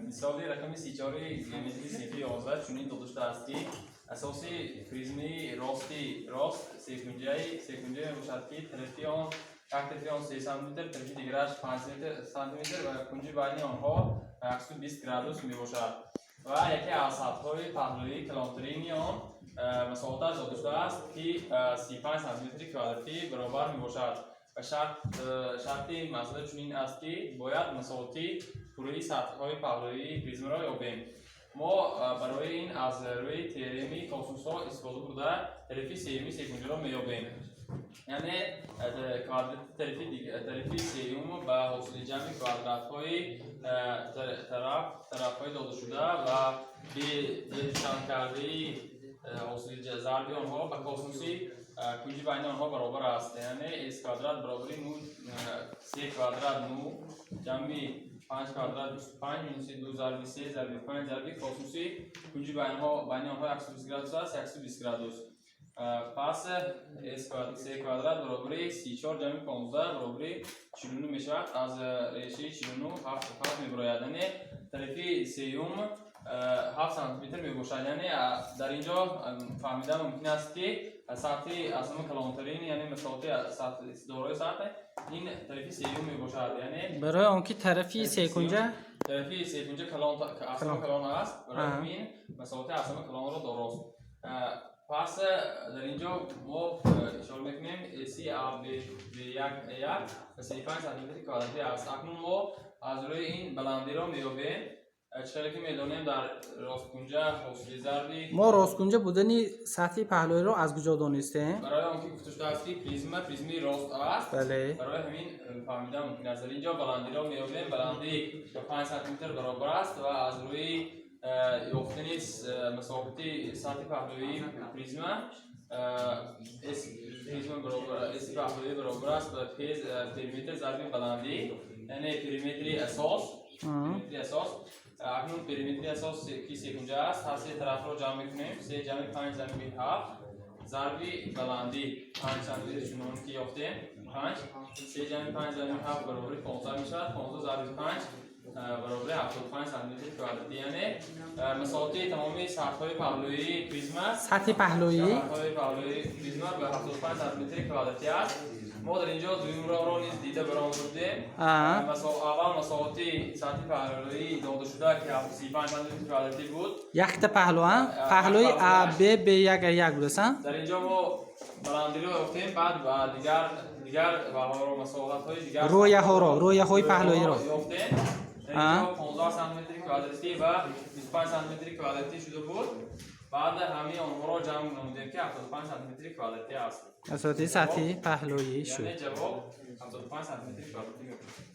Мисоли рақами 34-и геометрии синфи 11 чунин дода шудааст, ки асоси призми рости рост секунҷа мебошад, ки тарафи он як тарафи он 3 сантиметр, тарафи дигараш 5 сантиметр ва кунҷи байни онҳо 120 градус мебошад ва яке аз сатҳҳои паҳлӯии калонтарини он масоҳаташ дода шудааст, ки 35 сантиметри квадратӣ баробар мебошад. Ва шарти масъала чунин аст, ки бояд масоҳати пурраи сатҳҳои паҳлӯии призмаро ёбем. Мо барои ин аз рӯи теоремаи косинусҳо истифода бурда, тарафи сеюми секунҷаро меёбем, яъне квадрати тарафи сеюм ба ҳосили ҷамъи квадратҳои тарафҳои додашуда ва бечандкардаи ҳосили зарби онҳо ба косинуси кунҷи байни онҳо баробар аст. Яъне с квадрат баробари ну се квадрат ну ҷамъи панҷ квадрат 25 минуси ду зарби се зарби панҷ зарби косинуси кунҷи байни онҳо 120 градус аст, 120 градус. Пас се квадрат баробари 34 ҷамъи 15 баробари 49 мешавад. Аз решаи 49 ҳафт мебарояд, яъне тарафи сеюм 7 сантиметр мебошад. Яъне дар ин ҷо фаҳмидан мумкин аст, ки сатҳи аз ҳама калонтарин, яъне масоҳати дорои сатҳ, ин тарафи сеюм мебошад, яъне Барои он ки тарафи секунҷа тарафи секунҷа калон, аз ҳама калон аст, барои ҳамин масоҳати аз ҳама калонро дорост. Пас дар ин ҷо мо ишора мекунем: си а б б як як ва 35 сантиметри квадратӣ аст. Акнун мо аз рӯи ин баландиро меёбем. Чӣ хеле ки медонем, дар росткунҷа ҳосили зарби Мо росткунҷа будани сатҳи паҳлӯиро аз куҷо донистем? Барои он ки гуфта шудааст, ки призма призми рост аст. Барои ҳамин фаҳмидан мумкин аст. Дар ин ҷо баландиро меёбем. Баландӣ ба 5 сантиметр баробар аст ва аз рӯи ёфтани масоҳати сатҳи паҳлӯии призма, с призма баробар, с паҳлӯӣ баробар аст ба периметр зарби баландӣ, яъне периметри асос, периметри асос. Акнун периметри асос, ки секунҷа аст, ҳар се тарафро ҷамъ мекунем: се ҷамъи панҷ зарби ҳафт зарби баландӣ 5 сантиметр, чунон ки ёфтем, панҷ. Се ҷамъи панҷ зарби ҳафт баробари 15 мешавад. 15 зарби панҷ баробари 75 сантиметри квадратӣ. Яъне масоҳати тамоми сатҳҳои паҳлӯии призма Сатҳи паҳлӯӣ. Сатҳҳои паҳлӯии призма ба 75 сантиметри квадратӣ аст. Мо дар ин ҷо дуюм роҳро низ дида баромада будем. Аввал масоҳати сатҳи паҳлӯӣ додашуда, ки 35 сантиметри квадратӣ буд. Якта паҳлӯ, а? Паҳлӯи а б б як а як будааст, а? Дар ин ҷо мо баландиро ёфтем, баъд ба дигар баҳоро, масоҳатҳои дигар Рӯяҳоро, рӯяҳои паҳлӯиро. ёфтем. Дар ин ҷо 15 сантиметри квадратӣ ва 25 сантиметри квадратӣ шуда буд. Баъд ҳамаи онҳоро ҷамъ намудем, ки 75 сантиметри квадратӣ аст. Масоҳати сатҳи паҳлӯӣ шуд. Яъне ҷавоб 75 сантиметри квадратӣ мебошад.